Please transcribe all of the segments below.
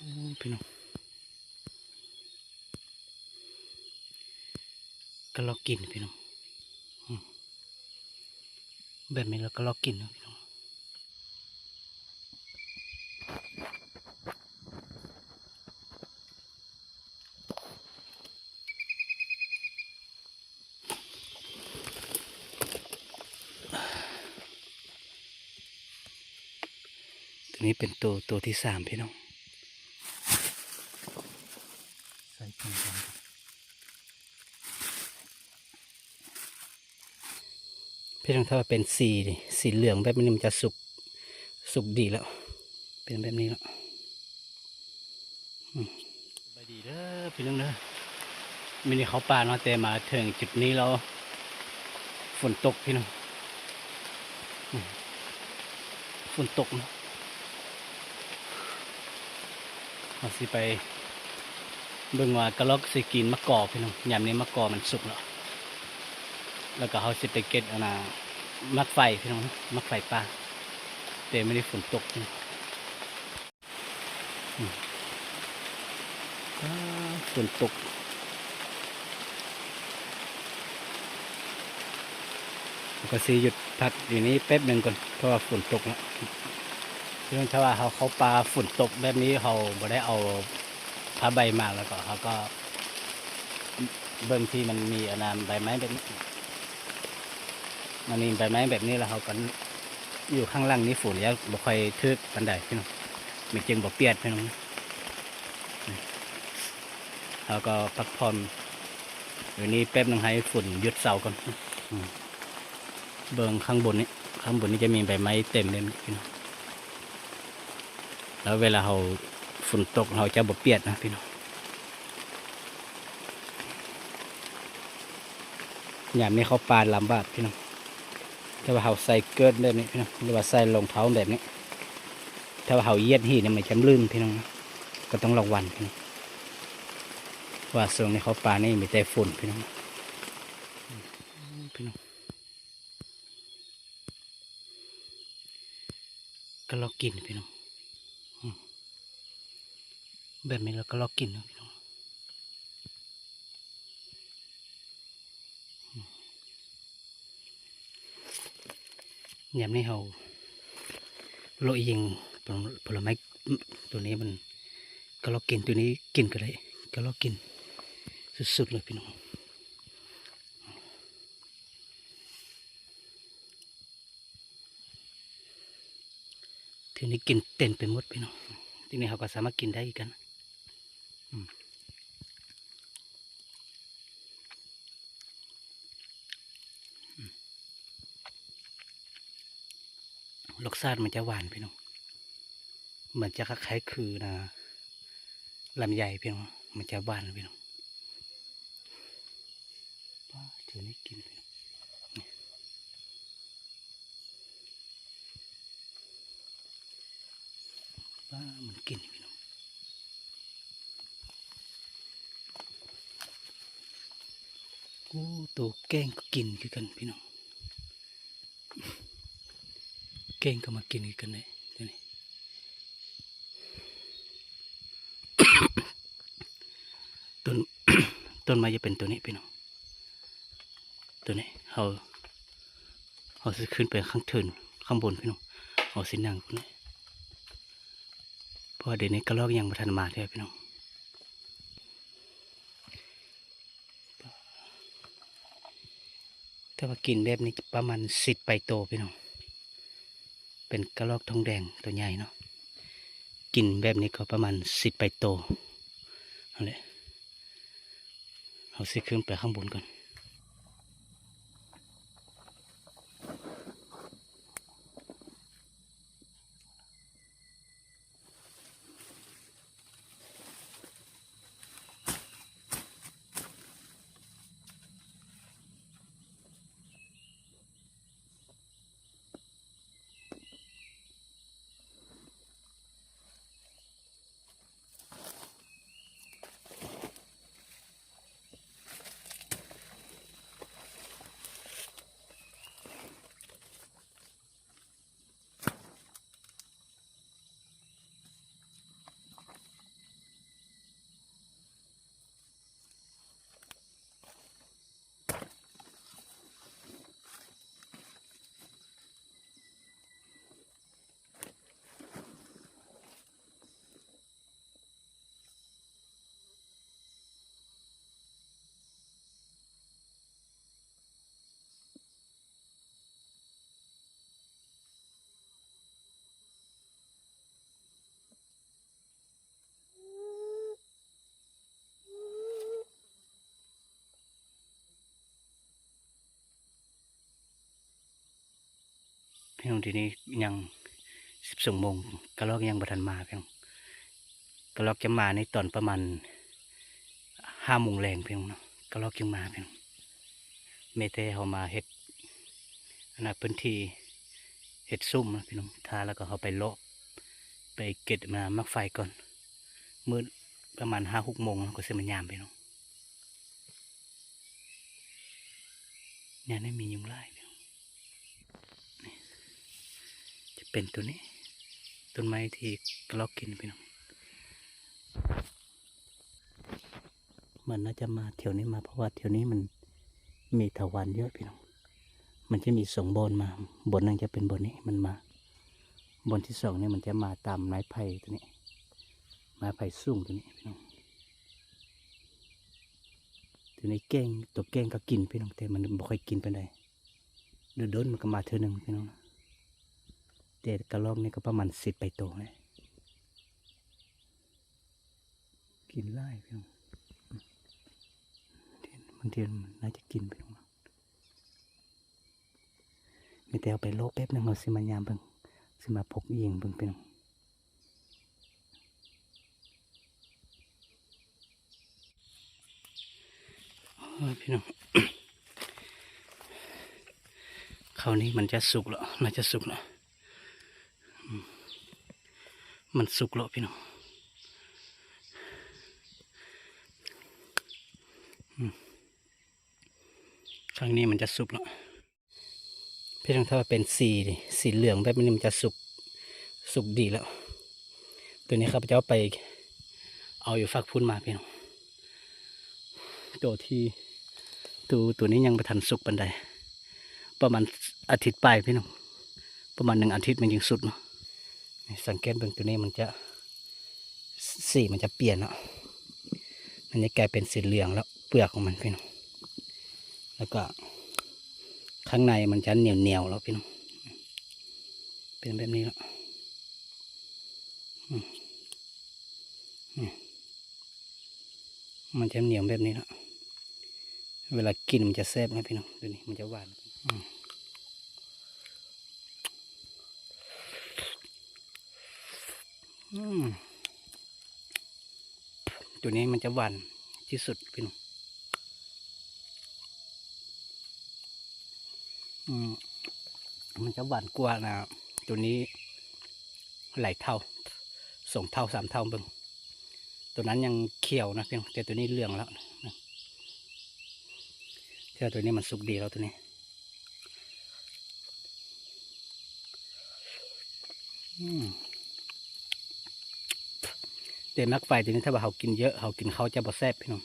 ພີ່ນ້ອງ ກະລອກກິນພີ່ນ້ອງ ອືມ ແບບນີ້ລະກະລອກກິນເນາະພີ່ນ້ອງ. ໂຕນີ້ເປັນໂຕ ໂຕທີສາມພີ່ນ້ອງ ໃສ່ກົງກັນ ພີ່ນ້ອງ. ຖ້າວ່າເປັນສີ ສີເຫຼືອງແບບນີ້ມັນຈະສຸກ ສຸກດີແລ້ວ ເປັນແບບນີ້ແລ້ວ. ອືມ ສະບາຍດີເດີພີ່ນ້ອງເດີ ມື້ນີ້ເຂົ້າປ່າເນາະ ແຕ່ມາເຖິງຈຸດນີ້ແລ້ວ ຝົນຕົກພີ່ນ້ອງ ອືມ ຝົນຕົກເນາະ. ເຮົາຊິໄປເບິ່ງວ່າກະລອກຊິກິນໝາກກໍພີ່ນ້ອງ ຍາມນີ້ໝາກກໍມັນສຸກແລ້ວ ແລ້ວກໍເຮົາຊິໄປເກັບອັນນ່າ ໝາກໄຟພີ່ນ້ອງ ໝາກໄຟປ່າ ແຕ່ມື້ນີ້ຝົນຕົກພີ່ນ້ອງ. ອືມ ອ້າ ຝົນຕົກ ເຮົາກໍຊິຢຸດພັກຢູ່ນີ້ແປັບໜຶ່ງກ່ອນ ເພາະວ່າຝົນຕົກເນາະ. ຄືຖ້າວ່າເຮົາເຂົ້າປ່າຝົນຕົກແບບນີ້ ເຮົາບໍ່ໄດ້ເອົາຜ້າໃບມາ ແລ້ວກໍເຮົາກໍເບິ່ງທີ່ມັນມີອັນນ່າ ໃບໄມ້ແບບນີ້ ມັນມີໃບໄມ້ແບບນີ້ ແລ້ວເຮົາກໍຢູ່ຂ້າງຫຼັງນີ້ ຝົນຍັງບໍ່ຄ່ອຍຖືກປານໃດພີ່ນ້ອງ ມັນຈຶ່ງບໍ່ປຽກພີ່ນ້ອງ. ເຮົາກໍພັກຜ່ອນຢູ່ນີ້ແປັບໜຶ່ງ ໃຫ້ຝົນຢຸດເຊົາກ່ອນ. ອືມ ເບິ່ງຂ້າງບົນນີ້ ຂ້າງບົນນີ້ຈະມີໃບໄມ້ເຕັມເລີຍພີ່ນ້ອງ ແລ້ວເວລາເຮົາຝົນຕົກ ເຮົາຈະບໍ່ປຽກນະພີ່ນ້ອງ. ຍາມນີ້ເຂົ້າປ່າລຳບາກພີ່ນ້ອງ ຖ້າວ່າເຮົາໃສ່ເກີດແບບນີ້ພີ່ນ້ອງ ຫຼືວ່າໃສ່ລອງເທົ້າແບບນີ້ ຖ້າວ່າເຮົາຢຽບຫີນນີ້ມັນຈະລື່ນພີ່ນ້ອງ ກໍຕ້ອງລະວັງພີ່ນ້ອງ ວ່າຊ່ວງນີ້ເຂົ້າປ່ານີ້ມີແຕ່ຝົນພີ່ນ້ອງ ພີ່ນ້ອງ. ກະລອກກິນພີ່ນ້ອງ ອືມ ແບບນີ້ລະກະລອກກິນເນາະພີ່ນ້ອງ. ອືມ ຍາມນີ້ເຮົາເລາະອີ່ຫຍັງ ຜົນ ຜົນລະໄມ້ ໂຕນີ້ມັນກະລອກກິນ ໂຕນີ້ກິນກໍໄດ້ ກະລອກກິນສຸດໆເລີຍພີ່ນ້ອງ. ທີນີ້ກິນເຕັມໄປໝົດພີ່ນ້ອງ ທີນີ້ເຮົາກໍສາມາດກິນໄດ້ຄືກັນ. ອືມ ອືມ ລົດຊາດມັນຈະຫວານພີ່ນ້ອງ ມັນຈະຄ້າຍໆຄືນະ ລຳໄຍພີ່ນ້ອງ ມັນຈະຫວານພີ່ນ້ອງ. ປ້າ ຖືໄດ້ກິນພີ່ນ້ອງ ນີ້ ປ້າ ມັນກິນພີ່ນ້ອງ ໂອ້ ໂຕແກ້ງກໍກິນຄືກັນພີ່ນ້ອງ. ແກ້ງກໍມາກິນຄືກັນເດ້ ຕົວນີ້ ຕົ້ນ ຕົ້ນໄມ້ຈະເປັນຕົວນີ້ພີ່ນ້ອງ ຕົວນີ້ ເຮົາ ເຮົາຊິຂຶ້ນໄປຂ້າງເທິງ ຂ້າງບົນພີ່ນ້ອງ ເຮົາຊິນັ່ງພຸ້ນ ເພາະວ່າດຽວນີ້ກະລອກຍັງບໍ່ທັນມາເທື່ອພີ່ນ້ອງ. ຖ້າວ່າກິນແບບນີ້ປະມານສິບປາຍໂຕພີ່ນ້ອງ ເປັນກະລອກທອງແດງໂຕໃຫຍ່ເນາະ ກິນແບບນີ້ກໍປະມານສິບປາຍໂຕຫັ້ນແຫຼະ. ເຮົາຊິຂຶ້ນໄປຂ້າງບົນກ່ອນ. ພີ່ນ້ອງ ດຽວນີ້ຍັງສິບສອງໂມງ ກະລອກຍັງບໍ່ທັນມາພີ່ນ້ອງ. ກະລອກຈະມາໃນຕອນປະມານຫ້າໂມງແລງພີ່ນ້ອງເນາະ ກະລອກຈຶ່ງມາພີ່ນ້ອງ. ມີແຕ່ເຮົາມາເຮັດ ອັນນະ ພື້ນທີ່ເຮັດສຸ້ມນະພີ່ນ້ອງ ຖ້າແລ້ວກໍເຮົາໄປເລາະ ໄປເກັບມາໝາກໄຟກ່ອນ ມື້ປະມານຫ້າຫົກໂມງເຮົາກໍຊິມາຍາມພີ່ນ້ອງ. ຍາມນີ້ມີຍຸງຫຼາຍພີ່ນ້ອງ ນີ້ ຈະເປັນໂຕນີ້ ຕົ້ນໄມ້ທີ່ກະລອກກິນພີ່ນ້ອງ. ມັນໜ້າຈະມາແຖວນີ້ມາ ເພາະວ່າແຖວນີ້ມັນມີຖາວານເຍອະພີ່ນ້ອງ. ມັນຈະມີສອງບ່ອນມາ ບ່ອນໜຶ່ງຈະເປັນບ່ອນນີ້ ມັນມາ ບ່ອນທີສອງນີ້ມັນຈະມາຕາມໄມ້ໄຜ່ໂຕນີ້ ໄມ້ໄຜ່ສູງໂຕນີ້ພີ່ນ້ອງ. ໂຕນີ້ແກ້ງ ໂຕແກ້ງກໍກິນພີ່ນ້ອງ ແຕ່ມັນບໍ່ຄ່ອຍກິນປານໃດ ດົນໆມັນກໍມາເທື່ອໜຶ່ງພີ່ນ້ອງ. ແຕ່ກະລອກນີ້ກໍປະມານສິບປາຍໂຕແຫຼະ ກິນຫຼາຍພີ່ນ້ອງ. ບາງເທື່ອມັນໜ້າຈະກິນພີ່ນ້ອງ. ມີແຕ່ເຮົາໄປເລາະແປັບໜຶ່ງ ເຮົາຊິມາຍາມເບິ່ງ ຊິມາພົກອີ່ຫຍັງເບິ່ງພີ່ນ້ອງ. ໂອ້ຍ ພີ່ນ້ອງ ເຂົ້ານີ້ມັນຈະສຸກແລ້ວ ໜ້າຈະສຸກແລ້ວ ອືມ ມັນສຸກແລ້ວພີ່ນ້ອງ ອືມ ຄັ້ງນີ້ມັນຈະສຸກແລ້ວ. ພີ່ນ້ອງ ຖ້າວ່າເປັນສີ ສີເຫຼືອງແບບນີ້ມັນຈະສຸກ ສຸກດີແລ້ວ. ໂຕນີ້ຂ້າພະເຈົ້າໄປເອົາຢູ່ຟາກພຸ້ນມາພີ່ນ້ອງ. ໂຕທີ່ ໂຕ ໂຕນີ້ຍັງບໍ່ທັນສຸກປານໃດ ປະມານອາທິດປາຍພີ່ນ້ອງ ປະມານໜຶ່ງອາທິດມັນຈຶ່ງສຸກເນາະ. ນີ້ສັງເກດເບິ່ງ ໂຕນີ້ມັນຈະ ສ- ສີມັນຈະປ່ຽນເນາະ ມັນຈະກາຍເປັນສີເຫຼືອງແລ້ວ ເປືອກຂອງມັນພີ່ນ້ອງ ແລ້ວກໍຂ້າງໃນມັນຈະໜຽວໆແລ້ວພີ່ນ້ອງ ເປັນແບບນີ້ແລ້ວ ອືມ ນີ້ ມັນຈະໜຽວແບບນີ້ແລ້ວ ເວລາກິນມັນຈະແຊບນະພີ່ນ້ອງ ໂຕນີ້ມັນຈະຫວານ ອືມ ອືມ ໂຕນີ້ມັນຈະຫວານທີ່ສຸດພີ່ນ້ອງ ອືມ ມັນຈະຫວານກວ່ານະ ໂຕນີ້ຫຼາຍເທົ່າ ສອງເທົ່າ ສາມເທົ່າເບິ່ງ. ໂຕນັ້ນຍັງຂຽວນະພີ່ນ້ອງ ແຕ່ໂຕນີ້ເຫຼືອງແລ້ວ ແຕ່ໂຕນີ້ມັນສຸກດີແລ້ວ ໂຕນີ້ ອືມ ແຕ່ໝາກໄຟໂຕນີ້ ຖ້າວ່າເຮົາກິນເຍອະ ເຮົາກິນເຂົ້າຈະບໍ່ແຊບພີ່ນ້ອງ.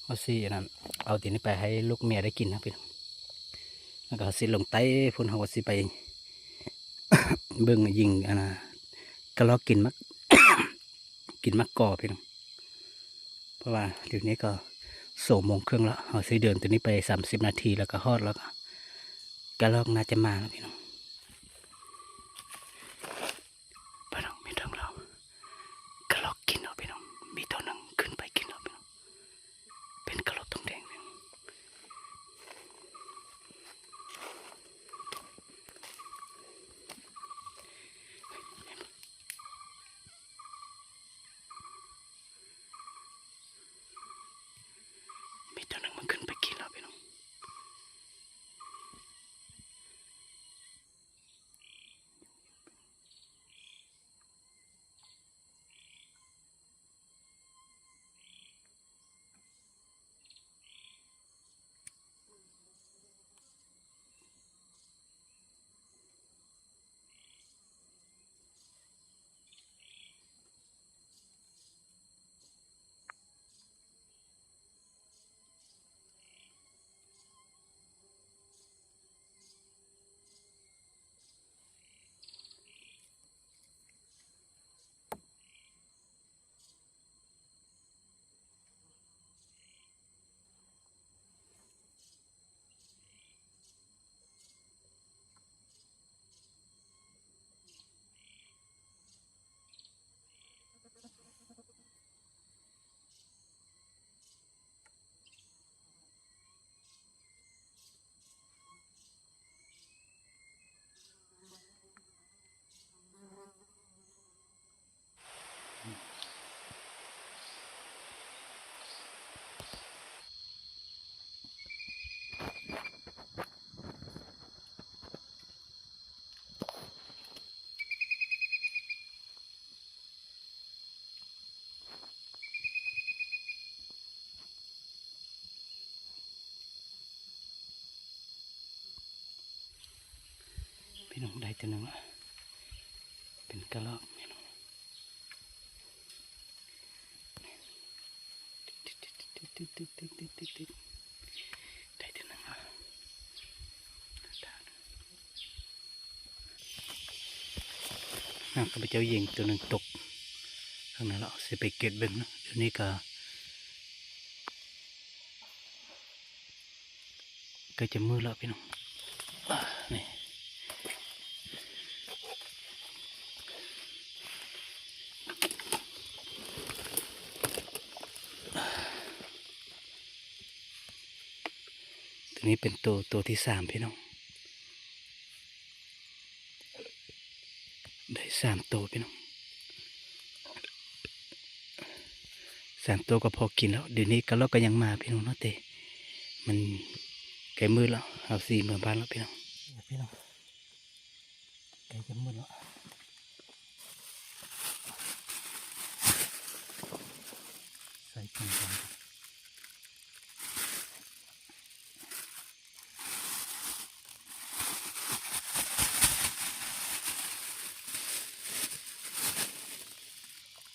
ເຮົາຊິອັນນັ້ນ ເອົາໂຕນີ້ໄປໃຫ້ລູກເມຍໄດ້ກິນນະພີ່ນ້ອງ ແລ້ວກໍເຮົາຊິລົງໃຕ້ພຸ້ນ ເຮົາກໍຊິໄປເບິ່ງຍິງ ອັນນ່າ ກະລອກກິນໝາກ ກິນໝາກກໍພີ່ນ້ອງ ເພາະວ່າດຽວນີ້ກໍສອງໂມງເຄິ່ງແລ້ວ ເຮົາຊິເດີນໂຕນີ້ໄປສາມສິບນາທີ ແລ້ວກໍຮອດ ແລ້ວກໍກະລອກໜ້າຈະມາແລ້ວພີ່ນ້ອງ. ພີ່ນ້ອງ ມີເຖິງແລ້ວ ກະລອກກິນເນາະພີ່ນ້ອງ ມີໂຕໜຶ່ງຂຶ້ນໄປກິນແລ້ວພີ່ນ້ອງ ເປັນກະລອກທອງແດງພີ່ນ້ອງ. ມີໂຕໜຶ່ງມັນຂຶ້ນໄປກິນແລ້ວພີ່ນ້ອງ. ໂ ເທື່ອໜຶ່ງລະ ເປັນກະລອກພີ່ນ້ອງ. ໄດ້ເທື່ອໜຶ່ງລະ ນະ ຂ້າພະເຈົ້າຍິງຕົວໜຶ່ງຕົກຂ້າງໃນລະ ຊິໄປເກັບເບິ່ງເນາະ. ດຽວນີ້ກະ ໃກ້ຈະມືດແລ້ວພີ່ນ້ອງ ນີ້ ຕົວນີ້ເປັນໂຕ ໂຕທີສາມພີ່ນ້ອງ. ໄດ້ສາມໂຕພີ່ນ້ອງ ສາມໂຕກໍພໍກິນແລ້ວ. ດຽວນີ້ກະລອກກໍຍັງມາພີ່ນ້ອງເນາະ ແຕ່ມັນໃກ້ມືດແລ້ວ ເຮົາຊິເມືອບ້ານແລ້ວພີ່ນ້ອງ. ພີ່ນ້ອງ ໃກ້ຈະໝົດແລ້ວ ໃສ່ຖົງກ່ອນ.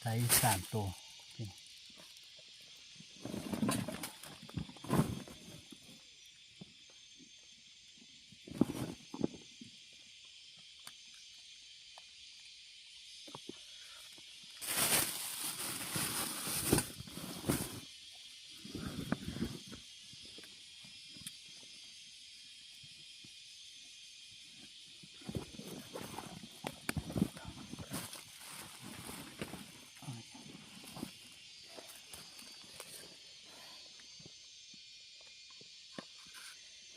ໄດ້ສາມໂຕ.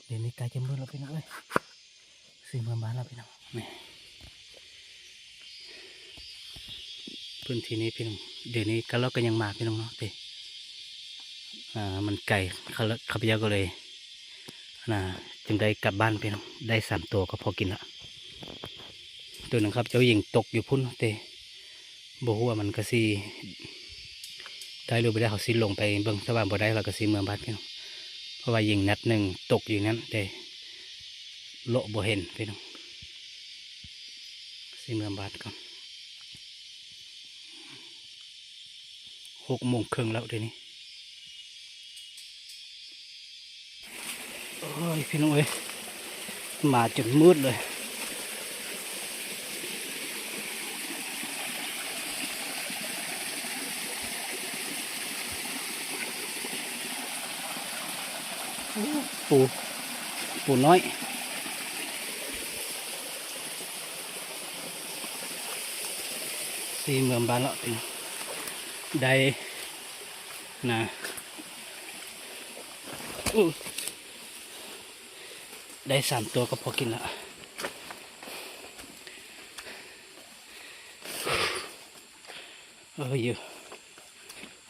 ດຽວນີ້ໃກ້ຈະມືດແລ້ວພີ່ນ້ອງເອີຍ ຊິເມືອບ້ານແລ້ວພີ່ນ້ອງ. ນີ້ ພື້ນທີ່ນີ້ພີ່ນ້ອງ ດຽວນີ້ກະລອກກໍຍັງມາພີ່ນ້ອງເນາະ ແຕ່ ອ່າ ມັນໄກ ຂ້າ ຂ້າພະເຈົ້າກໍເລີຍ ອັນນ່າ ຈຶ່ງໄດ້ກັບບ້ານພີ່ນ້ອງ. ໄດ້ສາມໂຕກໍພໍກິນລະ. ໂຕໜຶ່ງຂ້າພະເຈົ້າຍິງຕົກຢູ່ພຸ້ນ ແຕ່ບໍ່ຮູ້ວ່າມັນກະຊິໄດ້ຫຼືບໍ່ໄດ້ ເຮົາຊິລົງໄປເບິ່ງ ຖ້າວ່າບໍ່ໄດ້ ເຮົາກະຊິເມືອບ້ານພີ່ນ້ອງ ເພາະວ່າຍິງນັດໜຶ່ງຕົກຢູ່ນັ້ນ ແຕ່ເລາະບໍ່ເຫັນພີ່ນ້ອງ. ຊິເມືອບ້ານກ່ອນ ຫົກໂມງເຄິ່ງແລ້ວດຽວນີ້. ໂອ້ຍ ພີ່ນ້ອງເອີຍ ມາຈົນມືດເລີຍ. ໂອ້ ປູ ປູນ້ອຍ. ຊິເມືອບ້ານແລ້ວ ໄດ້ນະ ອູ້ ໄດ້ສາມໂຕກໍພໍກິນລະ. ເອີ ຢູ່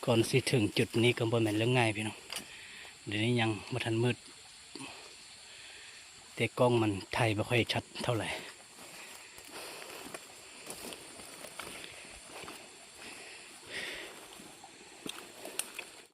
ກ່ອນຊິເຖິງຈຸດນີ້ກໍບໍ່ແມ່ນເລື່ອງງ່າຍພີ່ນ້ອງ. ດຽວນີ້ຍັງບໍ່ທັນມືດ ແຕ່ກ້ອງມັນຖ່າຍບໍ່ຄ່ອຍຊັດເທົ່າໃດ.